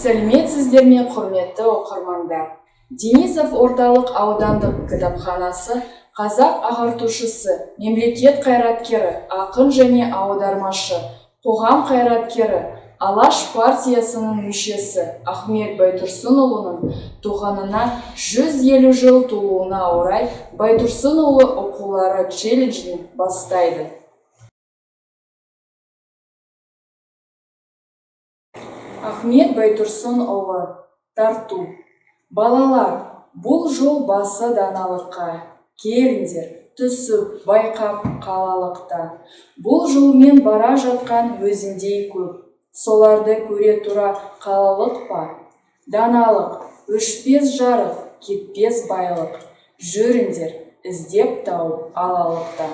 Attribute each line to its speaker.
Speaker 1: Сәлеметсіздер ме, құрметті оқырмандар! Денисов орталық аудандық кітапханасы қазақ ағартушысы, мемлекет қайраткері, ақын және аудармашы, қоғам қайраткері, Алаш партиясының мүшесі Ахмет Байтұрсынұлының туғанына 150 жыл толуына орай Байтұрсынұлы оқулары челленджін бастайды. Ахмет Байтұрсынұлы. Тарту. Балалар, бұл жол басы даналыққа. Келіңдер, түсіп, байқап қалалықта. Бұл жолмен бара жатқан өзіндей көп. Соларды көре тұра қалалық па? Даналық, өшпес жарық, кетпес байлық. Жүріңдер, іздеп тауып алалық та.